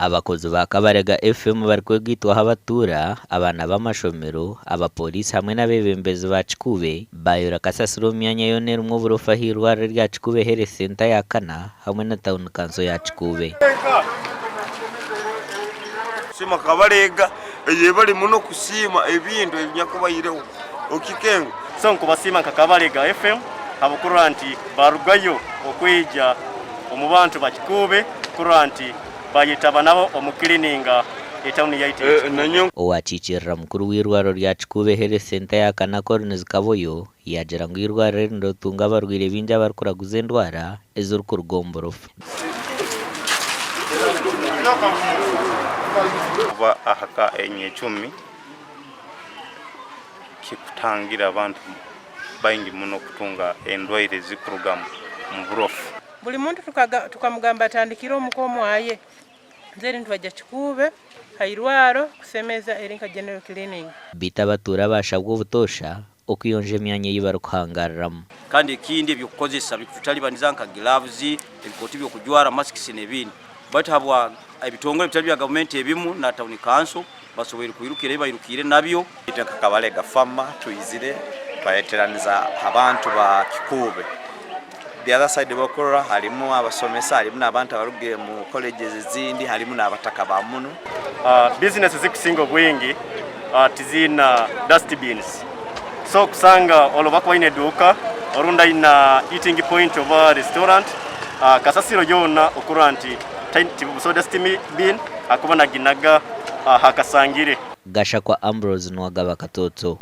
Abakozi ba Kabarega FM barikwegaitwaho abatuura, abaana b'amashomero, abapooriisi hamwe n'abeebembezi ba Kikuube baayora kasasiro omu myanya yoona erimu oburofa ah'eirwariro erya Kikuube Health Centre ya kana hamwe na tauni kanso ya Kikuube. Kusiima Kabarega eyebare muno kusiima ebintu ebinyakubaireho okikenga. So nkubasiima nka Kabarega FM ahabw'okurora nti barugayo okwija omu bantu ba Kikuube kurora nti bayetaba nabo omu kilininga etawuni yaitu eya Kikuube. Owakiikirira mukuru w'eirwariro rya Kikuube Health Centre ya Kana Collins Kaboyo yaagira ngu eirwariro eri niritunga abarwaire baingi abarikuraguza endwara ezirikuruga omu burofa. Kuba aha ka enyecumi kikutangira abantu baingi muno kutunga endwaire ezikuruga mu burofu. Buli muntu tukamugamba atandikire omuka omwaye, nzeri nitwaija Kikuube ha irwaro kusemeza eri nka general cleaning. Beitu abatuura baashabwa obutoosha okuyonja emyanya ei barikuhangaariramu. Kandi ekindi eby'okukozesa bikututalibaniza nka gloves, ebikooti by'okujwara, masks n'ebindi. Baitu habwa ebitongole ebitali bya gavumenti ebimu na tawuni kanso basoboire kwirukira ebi bairukiire nabyo. Itwe nka Kabalega Farmer twizire twayeteraniza abantu ba Kikuube. The other side bokurora harimu abasomesa, harimu n'abantu abarugire mu colleges ezindi, harimu n'abataka ba muno. Bizinesi ezikusinga obwingi tiziina dustbins so kusanga ori bakuba aine eduuka orundi aine eating point oba restaurant kasasiro yoona okurora nti tibusaho dustbin akuba naginaga ahakasangire. Gashakwa Ambrose Nuwagaba Katoto.